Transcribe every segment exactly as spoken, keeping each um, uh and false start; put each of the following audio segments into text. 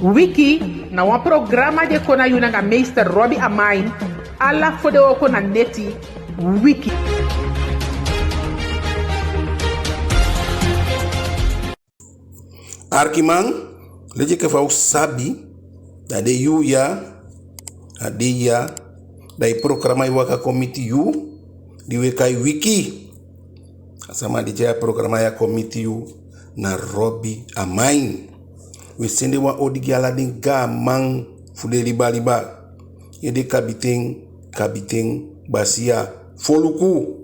Wiki na wan programa di e kon na yu nanga meester Robbie Amain, ala fodewooko na neti. Wiki. Arkiman, leti enke fa u sabi, da den yuu ya, a dei ya, da i programa e waka kon miti yu, di u e kai Wiki. A sama di tyai a programa ya kon miti yu na Robbie Amain. U e sende wan odi gi ala den gaaman fu den liba liba. Ede kabiten, kabiten, basiya, foluku.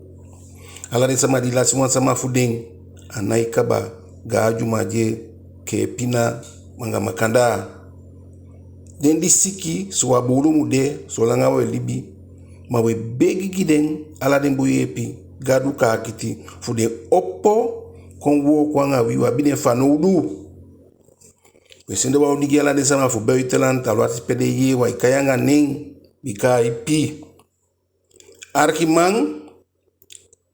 Ala den sama di lasi wan sama fu den, a nái kaba, Gadu mu e kee pina anga makandaa. Den di siki, sowan buulu mu de, solanga u e libi, ma u e begi gi den, ala den bun yeepi, Gadu kaakiti, fu den opo kon wooko anga wi, u abi den fanowdu. U e sende wan odi gi ala den sama fu buitenland, aluwasi pe den e yee, u á e kai anga nen, bika a ipi. Arkiman,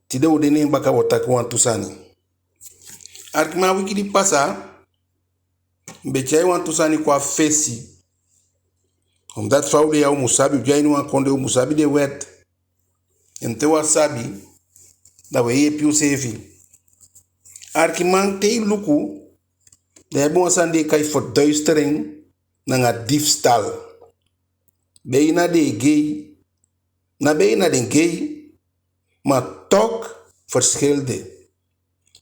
tide u de ne en baka, u o taki wantu sani. Arkiman, a wiki di pasa, mi be tyai wantu sani kon a fesi. Omdat fa u de ya u mu sabi, u de a ini wan kondee, u mu sabi den wet. En te u á sabi, da u e yeepi useefi. Arkiman, te i luku, da i abi wan sani di e kai verduistering nanga diefstal. Bijna den e gei, na bijna den gei, ma toch verschil de.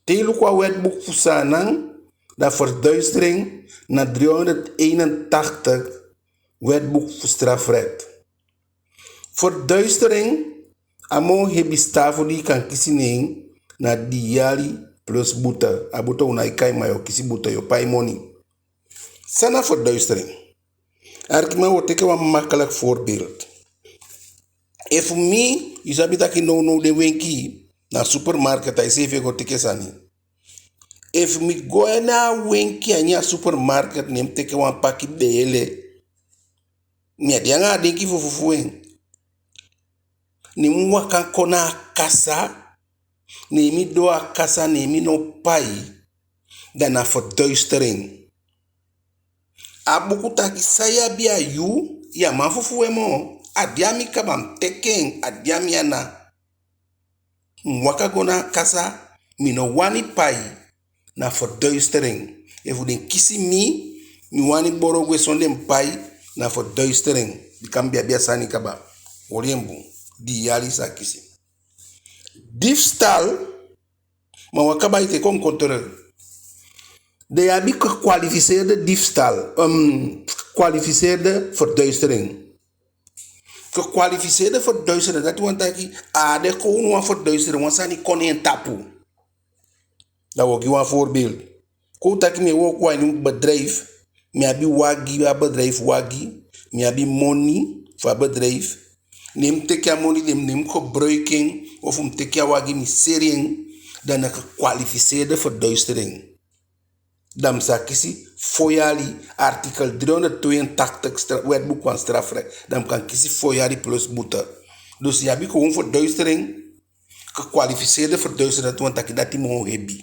Te i luku a wetboek fu Saanan, da verduistering na driehonderdeenentachtig wetboek fu strafrecht. Verduistering, a moo hebi sitaafu di i kan kisi ne en na dii yali plus boete. A boete u nái kai, ma yu o kisi boete, yu o pai moni. San na verduistering? Arkiman, u o teke wan makkelijk voorbeeld. Efu mi, yu sabi taki nownow den wenki na supermarket, a iseefi e go teke sani. Efu mi go na a wenki a ini a supermarket, ne mi teke wan paki beele, mi á de anga a denki fu fufuu en. Ne mi waka kon na a kasa, ne mi doo a kasa, ne mi no pai, da na verduistering. A buku taki san yu abi a yu, yu á man fufuu en moo. A de a mi kaba, mi teke en, a de a mi ana. Mi waka go na a kasa, mi no wani pai, na verduistering. Efu den kisi mi, mi wani boro gwe sondee mi pai, na verduistering. Bika mi be abi a sani kaba. Holi en bun, dii yali sa kisi. Diefstal, ma u á kaba ete, kon controle. Den abi gekwalificeerde diefstal, um, gekwalificeerde verduistering. Gekwalificeerde verduistering, dati wani taki a á de kownu wan verduistering, wan sani kon ne en tapu. Da u o gi wan voorbeeld. Kon u taki mi e wooko a ini bedrijf, mi abi wagi, a bedrijf wagi, mi abi moni fu a bedrijf. Ne mi teke a moni de, ne mi gebruik en, ofu mi teke a wagi, mi seli en, da na gekwalificeerde verduistering. Da mi sa kisi fo yali, artikel driehonderdtweeëntachtig stra-, wetboek van strafrecht. Da mi kan kisi fo yali plus boete. Dus yu abi gewoon verduistering, gekwalificeerde verduistering, dati wani taki dati moo hebi.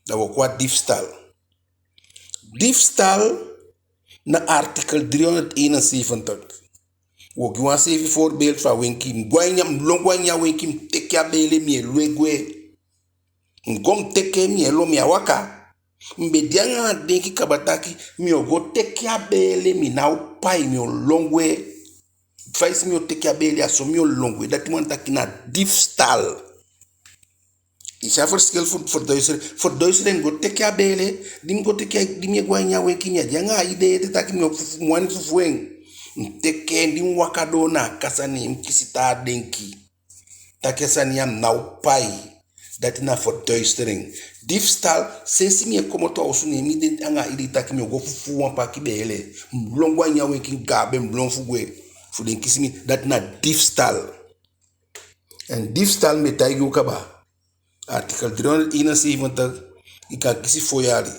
Da u o kon a diefstal. Diefstal na artikel driehonderdeenenzeventig. U o gi wan seefi voorbeeld fu a wenki. Mi go a ini a, mi lon go a ini a wenki, mi teke a beele, mi e lon e gwe. Mi go, mi teke, mi e lon, mi á waka. Mi be de anga a denki kaba taki mi o go teke a beele, mi ná o pai, mi o lon gwe. Fa i si mi o teke a beele, a so mi o lon gwe. Dati wani taki na diefstal. I si a verschil fu, fu verduistering. Verduistering, mi go teke a beele, di mi go teke, di mi e go a ini a wenki, mi á de anga a idee ete taki mi o fufuu, mi wani fufuu en. Mi teke en, di mi waka doo na a kasa, ne mi kisi taa denki taki a sani ya mi ná o pai. Dati na verduistering. Diefstal, sensi mi e komoto a osu, ne mi de anga a idee taki mi o go fufuu wan paki beele. Mi lon go a ini a wenki, mi gaabu en, mi lon fu gwe, fu den kisi mi. Dati na diefstal. En diefstal, mi be taigi u kaba. Artikel driehonderdeenenzeventig, i kan kisi fo yali.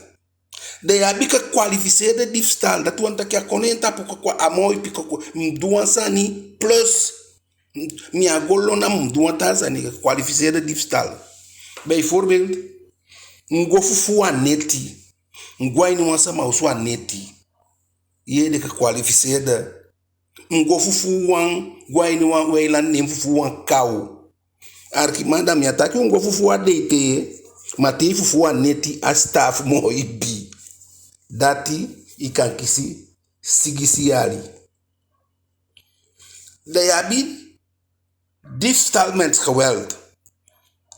Den abi gekwalificeerde diefstal. Dati wani taki a kon ne en tapu, kwa-, a moo ipi, kwa-, mi du wan sani plus mi á go lon, na mi du wan taa sani, gekwalificeerde diefstal. Bijvoorbeeld, mi go fufuu a neti. Mi go a ini wan sama osu a neti. Yee, den gekwalificeerde. Un go fufuu wan, go a ini wan weiland, ne un fufuu wan kaw. Arkiman, da mi á taki un go fufuu a deite, ma te i fufuu a neti, a sitaafu moo ibi. Dati i kan kisi sigisi yali. Da i abi diefstal met geweld.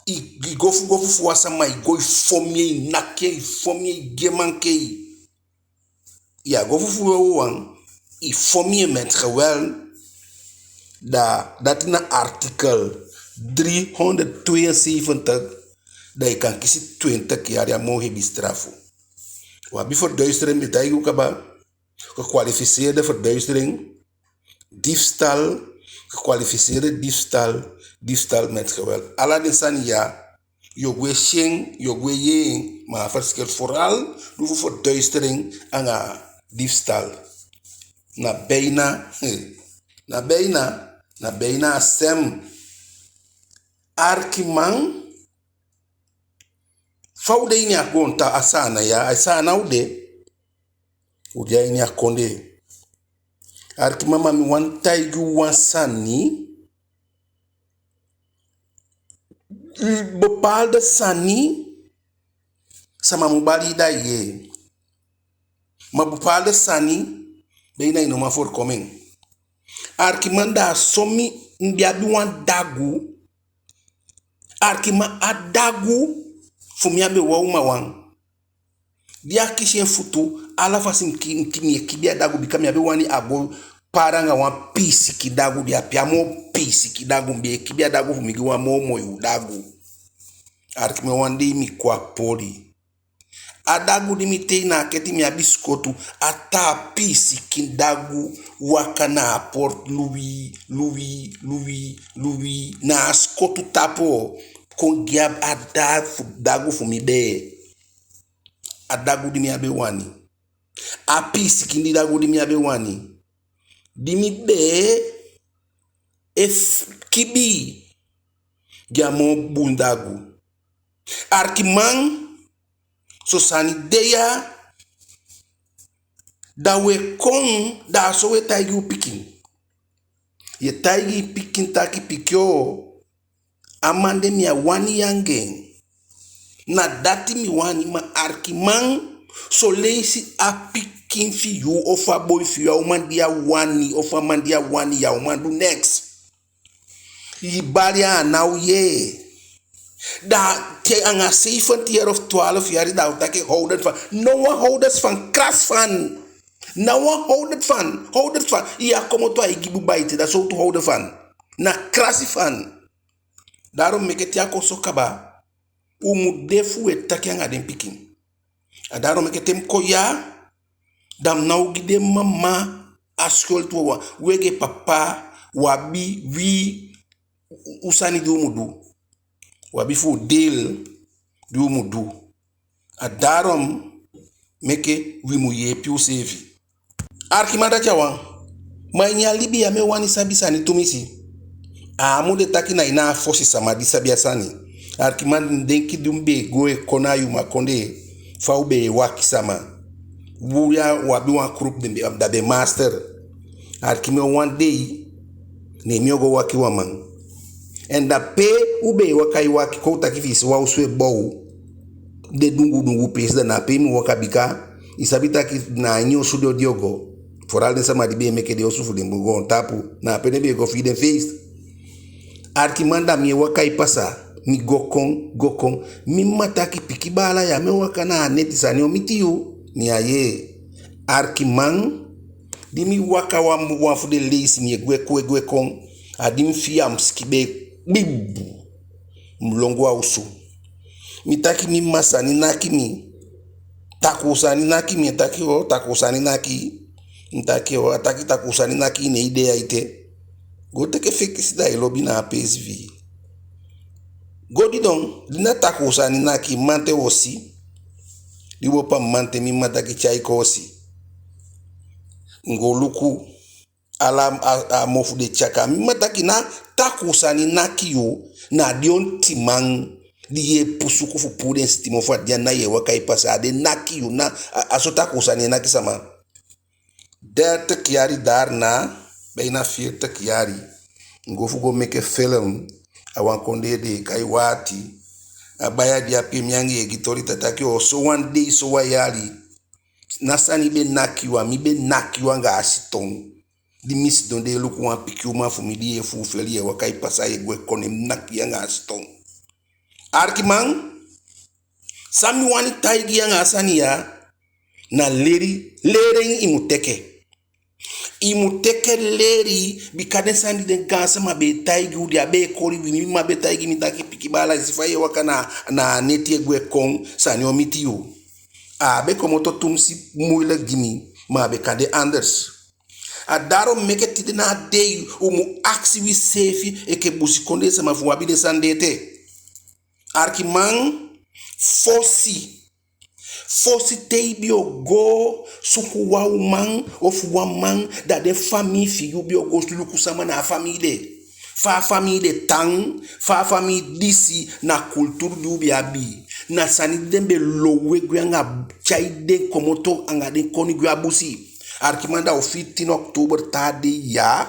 I, i go fu, go fufuu a sama, i go, i fon en, i naki en, i fon en, i gi en mankei. Ya go fufuu wawan, i fon en met geweld, da dati na artikel driehonderdtweeënzeventig, da i kan kisi twintig yali, a moo hebi sitaafu. U abi verduistering, mi taigi u kaba, gekwalificeerde verduistering, diefstal, gekwalificeerde diefstal, diefstal met geweld. Ala den sani ya, yo gwe si en, yo gwe yee en, ma a verschil vooral di fu verduistering anga diefstal. Na bijna, na bijna, na bijna a sem. Arkiman, fa u de ini a goontapu, a Saanan ya, a Saanan u de, u de a ini a kondee. Arkiman, ma mi wani taigi u wan sani. Bepaalde sani, sama mu bali i da i yee. Ma bepaalde sani, bijna i no man voorkomen. Arkiman, da a so mi, mi be abi wan dagu. Arkiman, a dagu fu mi a be wan uman wan. Di a kisi en futu, ala fasi mi ki-, mi ki-, mi e kibii a dagu, bika mi á be wani a go paari anga wan piisiki dagu di a pee, a moo piisiki dagu. Mi be e kibii a dagu fu mi gi wan moo moi dagu. Arkiman, wan dei mi kon a poli. A dagu di mi tei na a keti, mi abi sikotu, a taa piisiki dagu waka na a portu, luwi, luwi, luwi, luwi, na a sikotu tapu, kon gi a, a da-, dagu fu mi bee. A dagu di mi á be wani. A piisiki dagu di mi á be wani. Di mi bee e f-, kibii gi a moo bun dagu. Arkiman, son sani de ya, da u e kon, da a so u e taigi u pikin. Yu e taigi i pikin taki, pikin o, a man de mi á wani yu anga en. Na dati mi wani, ma arkiman, son leisi a pikin fi yu, ofu a boi fi yu, a uman di a wani, ofu a man di a wani, yu á o man du neks. Yu bali en, a ná o yee. Da te anga zeventien jaar of twaalf jaar, da u taki hou dat van. Ná wan hou dat van, kras van. Ná wan hou dat van, hou dat van. Yu á komoto a i gi buba ete, da sowtu hou dat van? Na krasi van. Daarom meke te a kon so kaba, u mu de fu u e taki anga den pikin. A daarom meke te mi kon ya, da mi ná o gi den mama a schuld wawan. U enke papa, u abi wi, u, u sani di u mu du. U abi fu u deel di u mu du. A daarom meke wi mu yeepi useefi. Arkiman, dati a wan. Ma ini a libi ya mi e wani sabi sani tumisi. A á mu de taki na yu na a fosi sama di sabi a sani. Arkiman, denki di mi be e go e kon na Yuma kondee, fa u be e waki sama. U ya, u abi wan groep, den be, da be master. Arkiman, wan dei, ne mi o go waki wan man. En da pe u be e waka e waki, kon u taki fi i si wan osu e bow, de dungu dungu peesi, da na ape i mu waka, bika i sabi taki na a ini osu den o go. Vooral den sama di be e meke den osu fu den bun goontapu, na ape den be e go fii den feest. Arkiman, da mi e waka e pasa, mi go kon, go kon. Mi mma taki, pikin baala, ya mi e waka na a neti, sani o miti yu, ne a yee. Arkiman, di mi waka wan, wan fu den leisi, mi e gwe kon, e gwe kon. A di mi fii a mi sikin be e bibu. Mi lon go a osu. Mi taki, mi mma, sani naki mi. Takuu sani naki mi. A taki, o, takuu sani naki. Mi taki, o. A taki, takuu sani naki i, ne i de ya ete. Go teke fekisi, da i lobi na a peesi fi i. Go didon, di na takuu sani naki, mamanten u o si. Di u opo a mamanten, mi mma taki, tyai koosi. Mi go luku. Ala a, a mofu de tyaka. Mi mma taki, na takuu sani naki yu, na den ontiman di yu e suku fu puu den sitimofu a den ana, yu e waka e pasa, a den naki yu, na a, a so takuu sani e naki sama. Dertig yali daarna, bijna veertig yali, mi go fu go meke film a wan kondee den e kai Waati. A baya di ape, mi anga en e gi toli taki: o, sowan dei, sowan yali, na sani be naki yu, a mi be naki yu anga a siton. Di mi sidon de e luku wan pikin uman fu mi di e fuufeli, e waka e pasa, e gwe kon, ne mi naki yu anga a siton. Alikiman, san mi wani taigi yu anga a sani ya, na leli, leli en i mu teke. I mu teke leli, bika den sani di den gaansama be e taigi u, di a be e koli wi, mi mma be taigi mi taki: pikin baala, i si fa yu e waka na, na a neti e gwe kon, sani o miti yu. A á be komoto tumisi moeilijk gi mi, ma a be kan de anders. A daarom meke tide na a dei u mu akisi wiseefi enke busikondee sama fu u abi den sani de ete. Alikiman, fosi, fosi te i be o go suku wan uman ofu wan man, da den famii fi yu be o go luku sama na a famii de. Fa a famii de tan, fa a famii disi, na kulturu di u be abi. Na sani di den be lowe gwe anga tyai den komoto anga den koni gwe a busi. Alikiman, da u fifteen oktober, taa dei ya,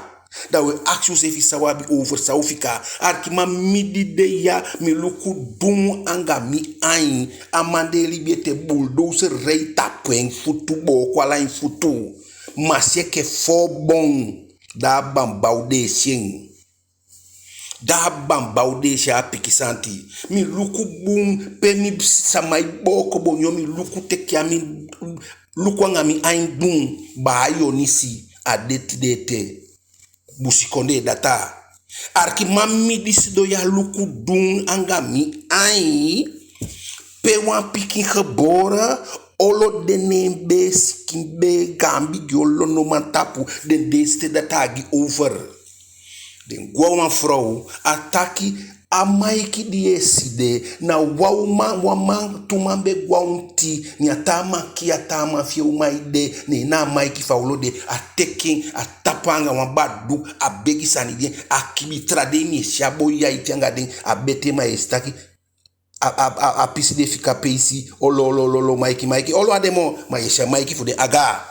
da u e akisi useefi san u abi over, san u fika. Alikiman, mi di de ya, mi luku dun anga mi ain. A man de e libi ete, bulldozer rei tapu en futu, booko ala en futu. Masi enke fo bon, da a bambaw deesi en. Da a bambaw deesi a pikin santi. Mi luku bun pe mi sama e booko bonyo, mi luku teke a mi luku anga mi ain dun, baa Yonisi, a de tide ete. Busikondee data. Alikiman, mi di sidon ya luku dun anga mi ain, pe wan pikin gebore, olo de ne en bee sikin, bee gaan bigi olo no man tapu, den deesi te data a gi over. Den go a wan frow, a taki a maiki di yu e si de, na wan uman, wan man, tu man be go a onti, ne a taa man kii a taa man fi en uman ede, ne na a maiki fu a olo de, a teke en, a tapu en anga wan badu, a begi sani gi en, a kibi. Tra dei mi e si a boi ya ete anga den, a betee, ma yu e si taki a, a, a, a pisi de fika peesi, olo, olo, olo, olo, maiki, maiki, olo á de moo, ma yu e si a maiki fu den aga.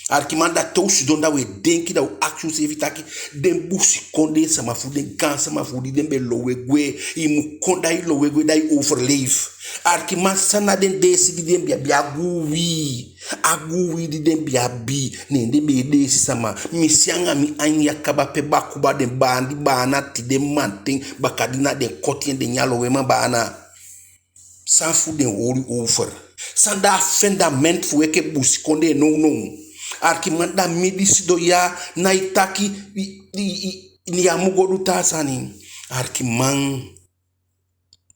Alikiman, da te u sidon da u e denki, da u akisi useefi taki, den busikondee sama fu u, den gaansama fu u di den be lowe gwe, i mu kon da i lowe gwe, da i overleef. Alikiman, san na den deesi di den be abi? A guu uwii. A guu uwii di den be abi, ne den be e deesi sama. Mi si anga mi ain ya kaba pe bakuba den baandi baana tide mamanten, bakadina den koti en, den nyan loweman baana. San fu den oli over? San da a fundament fu u enke busikondee nownow? Alikiman, da mi di sidon ya, na i taki i, i, i, ne a mu go du taa sani. Alikiman,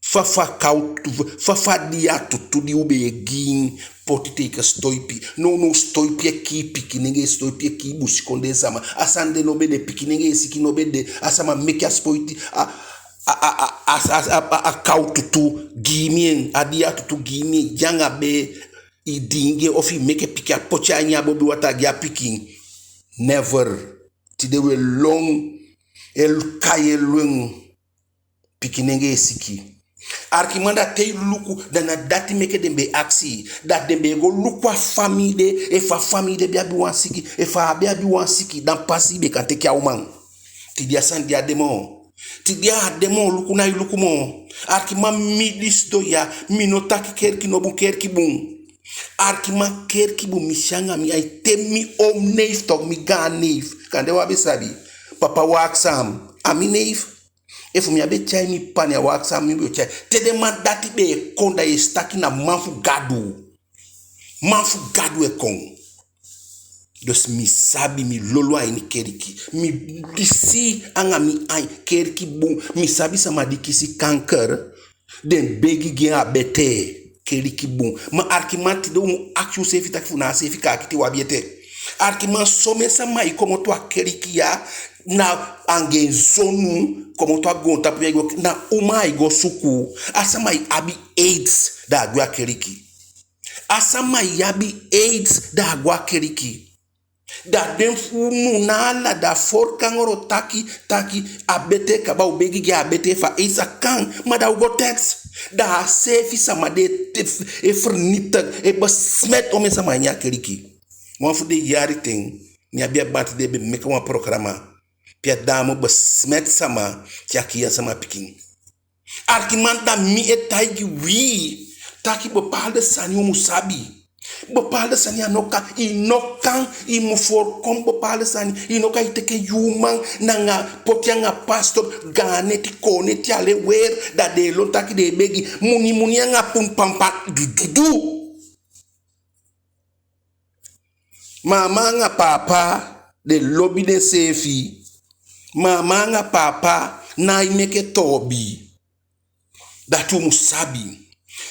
fa, fa kawtu, fa, fa di a tutu di u be e gi en poti teke sitoipi. Nownow sitoipi e kii pikinengee, sitoipi e kii busikondee sama. A sani de no be de, pikinengee siki no be de. A sama meke a sitoipi, a, a, a, a, a, a, a, a kawtu tu gi mi en, a di a tutu gi mi en, di anga bee, i diingi en ofu i meke pikin, a poti a ini a bobi wataa gi a pikin. Never. Tide u e lon, e kai e lon. Pikinengee siki. Alikiman, da te i luku, da na dati meke den be akisi, da den be go luku a famii de, efu a famii de be abi wan siki, efu a á be abi wan siki, dan pasi i be kan teke a uman. Tide a sani de á de moo. Tide a á de moo, luku ná e luku moo. Alikiman, mi di sidon ya, mi no taki keliki no bun, keliki bun. Alikiman, keliki bun, mi si anga mi ain, te mi oom neef toch, mi gaan neef, kande u á be sabi. Papa Waaksaam, a mi neef. Efu mi á be tyai mi papa, ne a Waaksaam mi be o tyai. Te den man dati be e kon, da yu e si taki na man fu Gadu. Man fu Gadu e kon. Dus mi sabi, mi lolo a ini keliki. Mi di si anga mi ain, keliki bun. Mi sabi sama di kisi kanker, den begi gi en, a betee. Keliki bun. Ma alikiman, tide u mu akisi useefi taki fu na a seefi kaakiti u abi ete. Alikiman, somen sama e komoto a keliki ya, na anga en zonu komoto a goontapu ya e go, na uman ai go suku. A sama e abi aids, da a gwe a keliki. A sama e abi aids, da a go a keliki. Da den fu unu na ala, da voorganger o taki, taki a betee kaba, u begi gi en, a betee, fa aids a kan, ma da u go test. Da a seefi sama de e, e vernietig, e besmet omen sama a ini a keliki. wan fu den yali ten, mi abi a bati de be meke wan programa pe a dame besmet sama te a kii a sama pikin. Arkiman, da mi e taigi wi taki bepaalde sani u mu sabi. Bepaalde sani a no kan, i no kan, i mu voorkom bepaalde sani. I no kan i teke yu uman nanga poti anga pastor, gaan neti, koo neti, alen weer, da den e lon taki den e begi. Muni muni anga pun pampa dududu. Mama anga papa den lobi denseefi. Mama anga papa nái meke toobi. Dati u mu sabi.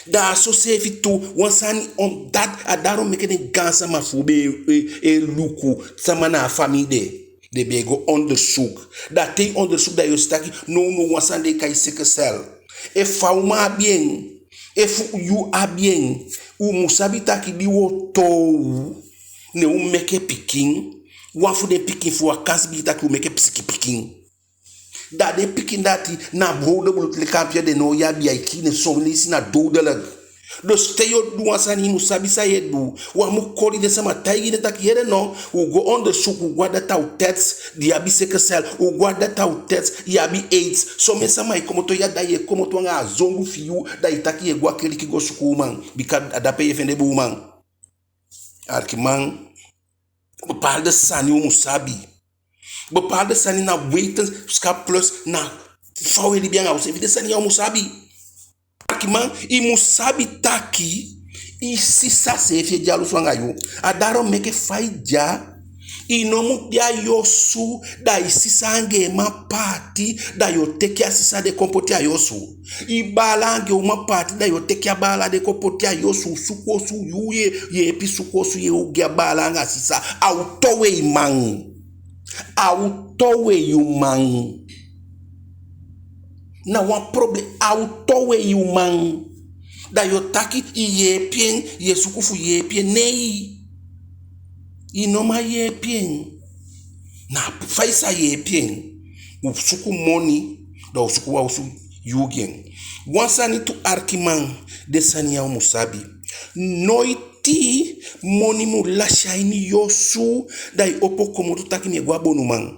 Da a soseefi tu, wan sani, omdat a daarom meke den gaansama fu u be e, e, e luku sama na a famii de. Den be e go onderzoek. Da te i onderzoek, da yo si taki nownow wan sani den e kai sikkelcel. Efu a uman abi en, efu yu abi en, u mu sabi taki di u o toow, ne u meke pikin, wan fu den pikin fu u, a kansi bigi taki u meke sikin pikin. Da den pikin dati na behoudebloed leki a piya, den ná o abi, ai kii den, son leisi na dodelijk. Dus te yo du wan sani, i mu sabi san ye du. U á mu koli den sama, taigi den taki yere no, u go onderzoek, u go a data, u test, di abi sikkelcel, u go a data, u test, i abi aids. Somen sama e komoto ya, da ye komoto anga a zongu fi yu, da i taki ye go a keliki go suku uman, bika a dape ye fende bun uman. Arkiman, bepaalde sani u mu sabi. Bepaalde sani na wetenschap plus na fa u e libi anga useefi. Den sani ya u mu sabi. Arkiman, i mu sabi taki i sisa seefi e dyalusu anga yu. A daarom meke fa i de ya, i no mu de a yu osu, da i sisa anga en man paati, da yo teke a sisa de kon poti a yu osu. I baala anga en uman paati, da yo teke a baala de kon poti a yu osu. Suku osu, yu ye, yeepi suku osu, ye o gi a baala anga sisa. A o towe i man. A o towe yu man. Na wan problem, a o towe yu man. Da yo taki i yeepi en, ye suku fu yeepi en. Nei. I no man yeepi en. Na fa i sa yeepi en? U suku moni, da u suku wan osu gi en. Wan sani tu, arkiman, den sani ya u mu sabi. Noiti moni mu lasi a ini yu osu, da i opo komoto taki mi e go a bonuman.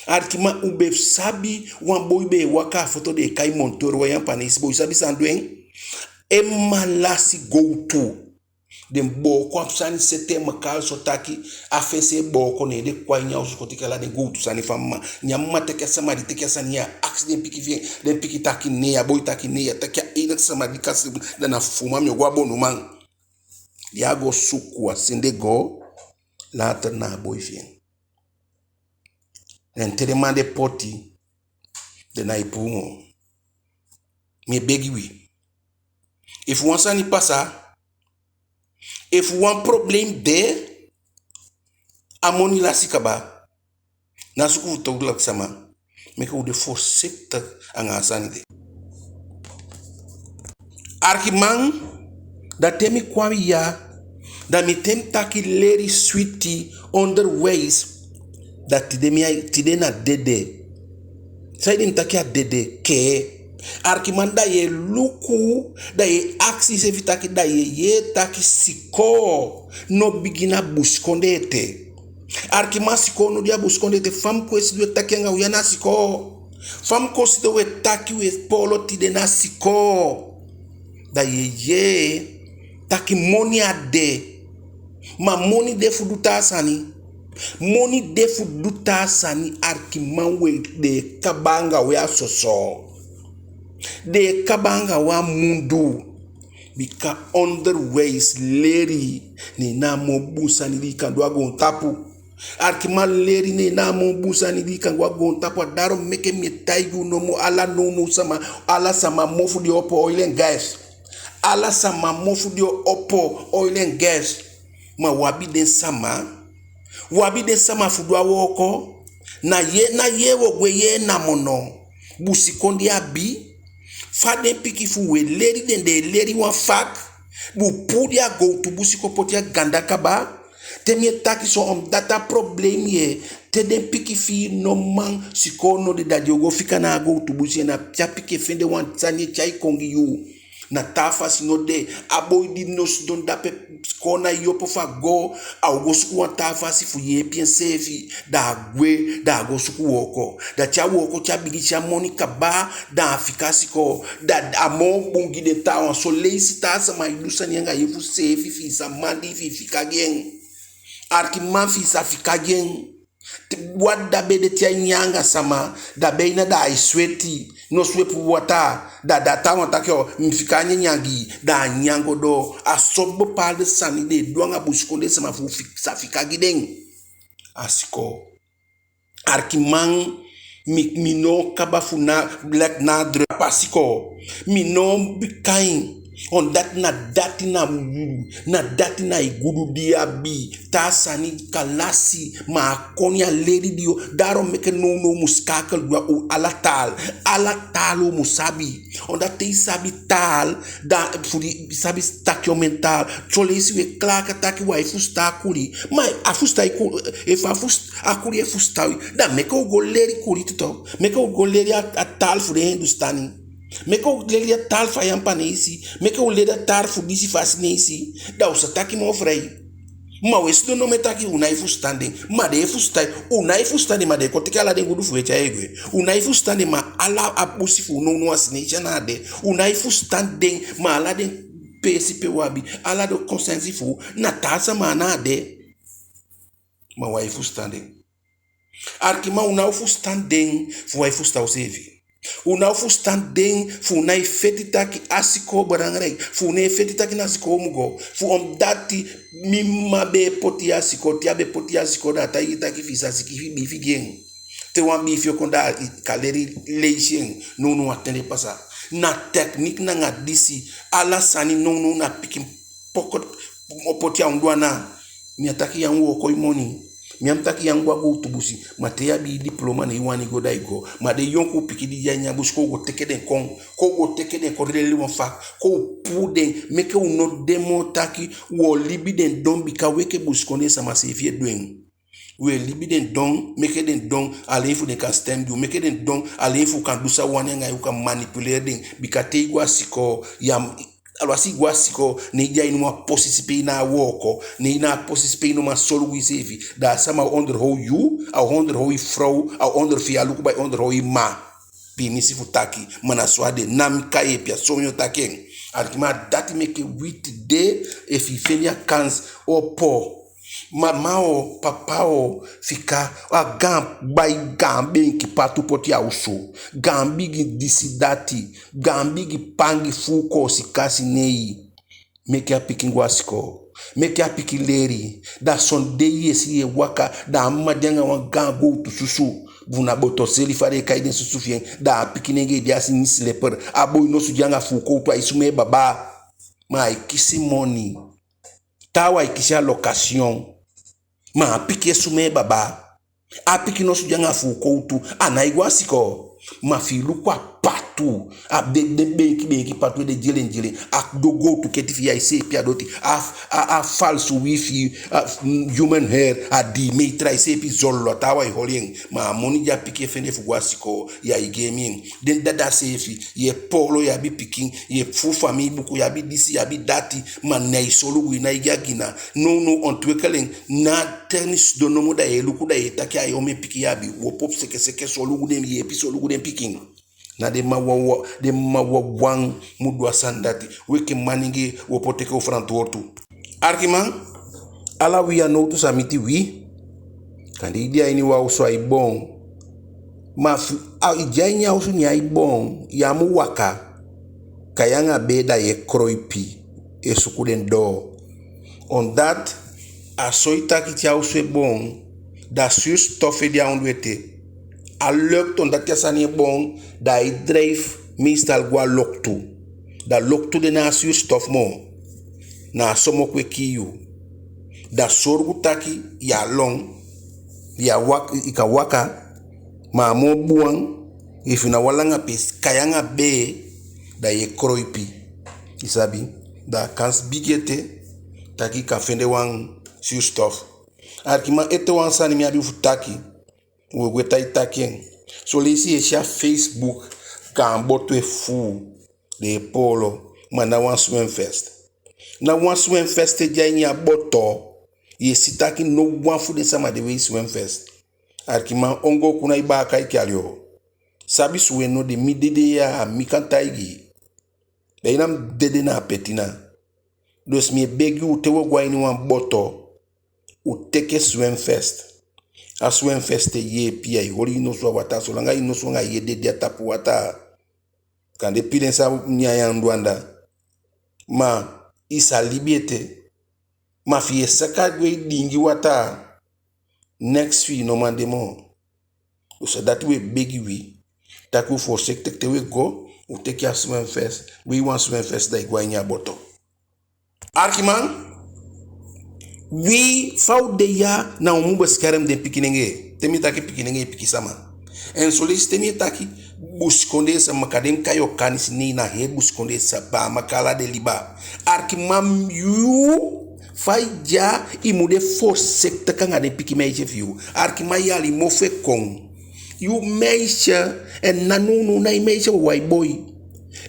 Arkiman, u be sabi wan boi be e waka a foto, den e kai monteur, wan Yapanesi boi, i sabi san du en? En mma lasi gowtu. Den booko a sani seti en makaal so taki a fensee booko, ne den kon a ini a osu kon teke ala den gowtu sani fu a mma. Ne a mma teke a sama di teke a sani ya, akisi den pikin fi en. Den pikin taki nei, a boi taki nei, a taki a enige sama di kan si, da na fu uman mi o go a bonuman. Di a go suku, a sende go, later na a boi fi en. Ne te den man de poti, den nái puu moo. Mi e begi wi. Efu wan sani pasa, efu wan problem de, a moni lasi kaba. Ná suku fu toow laki sama. Meke u de voorzichtig anga a sani de. Arkiman, da te mi kon a wi ya, da mi te mi taki leli switi, onderwijs, da tide mi ai, tide na dede. Saide mi taki a dede? Kee. Arkiman, da ye luku, da ye akisi iseefi taki, da ye yee taki sikoo no bigin na busikondee ete. Arkiman, sikoo no de a busikondee ete. Fa mi kon e sidon e taki anga u ya na sikoo. Fa mi kon sidon u e taki, u e poolo tide na sikoo. Da ye yee taki moni á de. Ma moni de fu du taa sani. Moni de fu du taa sani, arkiman, we den e kaba anga u a soso. Den e kaba anga u a mundu. Bika onderwijs, leli, neen na a moo bun sani di i kan du a goontapu. Arkiman, leli neen na a moo bun sani di i kan du a goontapu. A daarom meke mi e taigi u nomo, ala nownow sama, ala sama mofu di e opo oil and gas. Ala sama mofu di e opo oil and gas. Ma u abi den sama, u abi den sama fu du a wooko. Na yee, na yee u o gwe yee namo no. Busikondee abi. Fa den pikin fu u e leli den, den e leli wan vak. U puu den a gowtu busi kon poti a ganda kaba. Te mi e taki so, omdat a problem ye, te den pikin fi i no man, sikoo no de, da den o go fika na a gowtu busi, en na pe a pikin e fende wan sani e tyai kon gi yu. Na taa fasi no de. A boi di no sidon dape, sikoo ná e opo fu a go, a o go suku wan taa fasi fu yeepi enseefi. Da a gwe, da a go suku wooko. Da te a wooko, te a bigin si a moni kaba, da a fika a sikoo. Da a moo bun gi den taawan. Son leisi taa sama e du sani anga yu fu seefi fi i sa mandi, fi i fika gi en. Arkiman, fi i sa fika gi en. Te wan dda be de te ai nyan anga sama, da be na da ai sweti, no swepu wataa, da, da taawan taki o, mi fika a nyanyan gi i, da a nyan go doo. A so bepaalde sani den e du anga busikondee sama fu fi-, sa fika gi den. A sikoo. Arkiman, mi, mi ná o kaba fu na, leg nadruk a sikoo. Mi ná o bikai. Omdat na dati na, na dati na i gudu di i abi. Taa sani kan lasi, ma a koni a leli di yu. Daarom meke nownow u mu schakel gwe a u ala taal. Ala taal u mu sabi. Omdat te i sabi taal, da fu di i sabi taki omen taal. Son leisi u e klaag taki u ái fusutan a kuli. Ma a fusutan e ku-, efu a fus-, a kuli e fusutan u, da meke u go leli kuli tu toch. Meke u go leli a, a taal fu den Hindustani. Meke u leli a taal fu a Yampaneisi. Meke u leli a taal fu disi, fu a Sineisi. Da u sa taki moo frei. Ma u e sidon namo e taki u nái fusutan den. Ma den e fusutan, u nái fusutan den, ma den e kon teke ala den gudu fu u e tyai e gwe. U nái fusutan den, ma ala a busi fu u nownow a Sineisi na a de. U nái fusutan den, ma ala den peesi pe u abi, ala den konsensi fu u, na taa sama na a de. Ma u ái fusutan den. Arkiman, u ná o fusutan den fu u ái fusutan useefi. U ná o fusutan den fu u nái feti taki a sikoo belangrijk, fu u nái feti taki na sikoo u mu go. Fu omdat mi mma be poti yu a sikoo, te a be poti yu a sikoo, da a taigi yu taki fi i sa siki, fi i biifi gi en. Te wan biifi o kon, da i kan leli leisi en. Nownow a ten de pasa. Na techniek nanga disi, ala sani nownow na pikin pocket, o poti a ondoo ana. Mi á taki yu á mu wooko i moni. Mi á mu taki yu á mu go a gowtu busi. Ma te yu abi i diploma, ne i wani go, da i go. Ma den yonkuu pikin di de a ini a busi, kon u go teke den kon. Kon u go teke den kon leli wan vak. Kon u puu den. Meke u no de moo taki u o libi den don, bika u enke busikondee sama seefi e du en. U e libi den don, meke den don, alleen fu den kan stem gi u. Meke den don, alleen fu u kan du san u wani anga en, u kan manipuleer den. Bika te i go a sikoo, ya, alwasi i go a sikoo, ne i de a ini wan posisi pe i ná a wooko, ne i na a posisi pe i no man solugu iseefi. Da a sama o onderhoud yu, a o onderhoud i frow, a o onderhoud fi i, a luku bai onderhoud i mma. Piimisi fu taki, ma na so a de. Na mi kan yeepi, a so mi o taki en. Arkiman, a dati meke wi tide, efu i fende a kans, opo. Mama o, papa o, fika, a gaan bai gaan beenki patu poti a osu. Gaan bigi disi dati, gaan bigi pangi fuu koosi kasi nei. Meke a pikin go a sikoo. Meke a pikin leli. Da son dei yu e si yu e waka, da a mma de anga wan gaan gowtu susu. Fu na botoseli fa den e kai den susu fi en. Da a pikinnengee de a ini slipper. A boi nosu de anga fuukowtu, ai sumee baba. Ma ai kisi moni. Taawan e kisi allocation. Ma a pikin e sumee baba. A pikin nosu de anga fuukowtu, a nái go a sikoo. Ma fi i luku a patu, a den, den beenki beenki patu, den dyelen dyelen, a doo gowtu keti fi i, ai seepi a doti, a, a, a falsu wifi, a, human hair, a dii meter, ai seepi zololo, a taawan e holi en. Ma a moni di a pikin e fende fu go a sikoo, ya e gi en. Den dada seefi, yu e poolo, yu abi pikin, yu e fuu famii buku, yu abi disi, yu abi dati, ma nái solugu, i nái gi a gina. Nownow ontwikkeling, na te i sidon nomo da yu e luku, da yu e taki ai omen pikin yu abi. U opo sekeseke solugu den, yeepi solugu den pikin. Na den mma wawan, den mma wawan mu du a sani dati. U enke manengee, u opo teke u frantwortu. Arkiman, ala wi a nowtu sa miti wi. Kande i de a ini wan osu, ai boon. Ma fu, a, i de a ini a osu, ne ai boon, yu á mu waka. Kai anga bee, da yu e kroipi e suku den doo. Omdat a soi taki te a osu e boon, da zuurstof e de a ondoo ete. A loktu, omdat a sani e boon, da ai drijf meestal go a loktu. Da loktu de, ná zuurstof moo. Na a somoku e kii yu. Da sorgu taki yu á lon, yu á wak-, i kan waka, ma a moo bun wan, efu na wan langa peesi, kai anga bee, da yu e kroipi. I sabi, da a kans bigi ete taki i kan fende wan zuurstof. Arkiman, ete wan sani mi abi fu taki, u o gwe tan e taki en. Son leisi yu e si a Facebook, gaan boto e fuu, den e poolo, ma ná wan zwemvest. Ná wan zwemvest e de a ini a boto. Yu e si taki no wan fu den sama de wei zwemvest. Arkiman, ongooku na i baaka e kai yu. Sabi suwen no de, mi dede ya, a mi kan taigi i. Da i ná mu dede na a petina. Dus mi e begi u, te u o go a ini wan boto, u teke zwemvest. A zwemvest e yeepi i, ai holi i nosu a wataa, solanga i nosu anga yu ede de a tapu wataa. Kande pilen sa nyan i a ndu anda. Ma i sa libi ete. Ma fi i e saka gwe e diingi wataa, neks fi i no man de moo. Dus a dati u e begi wi, taki u voorzichtig te u e go, u teke a zwemvest, wei wan zwemvest, da i go a ini a boto. Arkiman, wi fa u de ya, na u mu beskerem den pikinengee. Te mi e taki pikinengee, pikin sama. En son leisi te mi e taki busikondee sama, kande mi kai Okanisi, nei, na hii busikondee sama, baama, kala, den liba. Arkiman, yu fa i de ya, i mu de voorzichtig anga den pikin meisje fi yu. Arkiman, yali mofu e kon. Yu meisje, en na nownow na i meisje, wawan boi.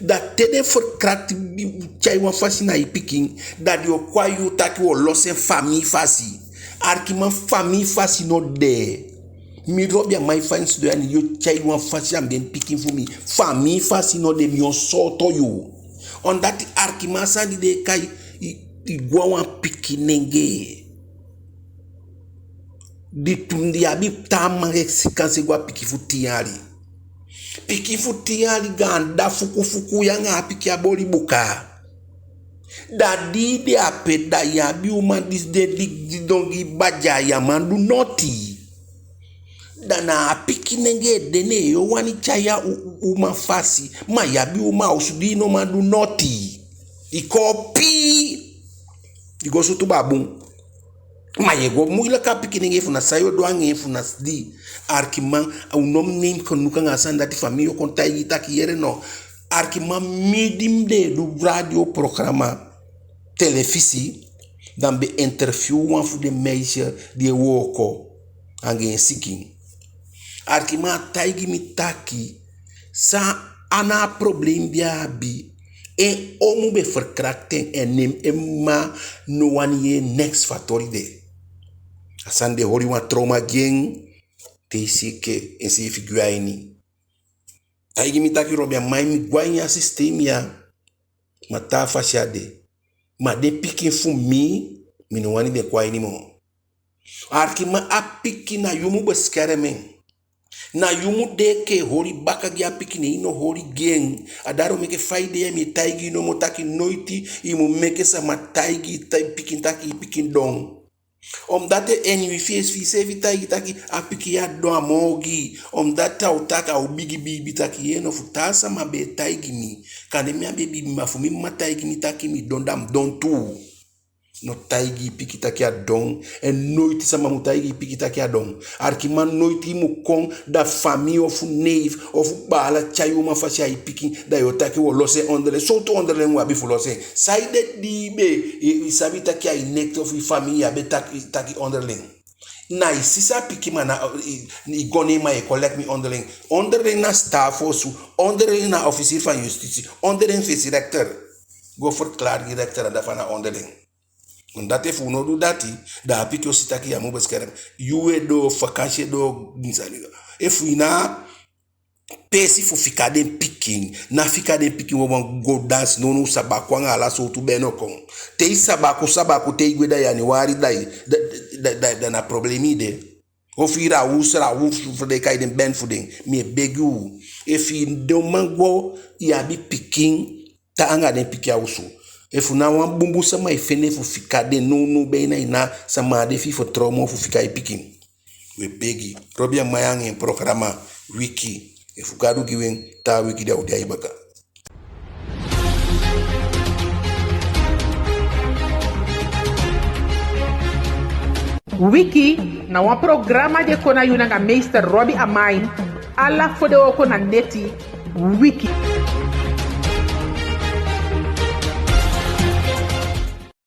Da te den verkracht, tyai wan fasi na i pikin, da den o kon a yu taki u o losi en famii fasi. Arkiman, famii fasi no de. Mi Robi Amain, fa i sidon ya, ne yu o tyai wan fasi a mi den pikin fu mi. Famii fasi no de, mi o sooto yu. Omdat, arkiman, a sani di den e kai, i, i go a wan pikinengee. Di tu, di abi taa man e si kansi go a pikin fu tin yali. Pikin fu tin yali, gaan dda fukufuku, yu anga a pikin á boli buka. Da di i de ape, da yu abi uman di de, di, di don gi i badi, a man du noti. Da na a pikinengee de, ne yu o wani tyai a u-, u-, uman fasi, ma yu abi uman a osu di i no man du noti. I koo pii. I go sutu babun. Ma yu e go muiliki a pikinengee, fu na san yu o du anga en, fu na di. Arkiman, u no mu neem genoegen anga a sani dati, famii o kon taigi i taki yere no. Arkiman, mi di mi de e du radioprogramma, telefisi, da mi be interview wan fu den meisje di e wooko anga en sikin. Arkiman, a taigi mi taki, san a na a probleem di a abi, en omu be verkracht en, en ne en mma no wani yee neks fu a toli de. A sani de holi wan trauma gi en, te i si enke enseefi gwe a ini. Taigi mi taki, Robi Amain, mi go a ini a systeem ya, ma taa fasi á de. Ma den pikin fu mi, mi no wani den kon a ini moo. Arkiman, a pikin na yu mu beskerem en. Na yu mu de enke holi baka gi a pikin, ne i no holi gi en. A dati o meke fa i de ya, mi e taigi i nomo taki noiti i mu meke sama taigi i ta-, pikin taki i pikin don. Omdat en wi fi i, fi i seefi taigi taki a pikin ya don, a moo ogii. Omdat a o taki a o bigi biibi taki yee no, fu taa sama be taigi mi. Kande mi á be biibi, ma fu mi mma taigi mi taki mi don, da mi don tuu. No taigi i pikin taki a don. En noiti sama mu taigi i pikin taki a don. Arkiman, noiti i mu kon da famii ofu neef ofu baala tyai uman fasi a i pikin, da yu o taki u o losi en onderling. Sowtu onderling u abi fu losi en? Saide di i be, i, i sabi taki a i nicht ofu i famii, yu á be taki, taki onderling. Na i sisa pikin, ma na, i, i go ne en, ma yu e kon leki mi onderling. Onderling na sitaafu osu, onderling na officier van justitie, onderling fesi rechter. Go verklaar gi rechter anda fa na onderling. Omdat efu u no du dati, da a pikin o si taki yu á mu beskerem. Yu e doo, vakansi e doo, gi sani. Efu i ná peesi fu fika den pikin, ná fika den pikin wawan go dansi nownow, sabaku anga ala sowtu beno kon. Te i sabaku, sabaku, te i gwe da januari, da, da, da, da, da na problemi de. Ofu i rawus, rawus fu den e kai den, ben fu den. Mi e begi u. Efu i no man go, i abi pikin, tan anga den pikin a osu. Efu na wan bunbun sama i fende fu fika den nownow, be i na i ná sama de fi i vertrouw moo fu fika i pikin. We begi. Robi Amain anga en programa Wiki. Efu Gadu gi wi en, taa wiki da u de a i baka. Wiki na wan programa di e kon na yu nanga meester Robi Amain, ala fodewooko na neti. Wiki.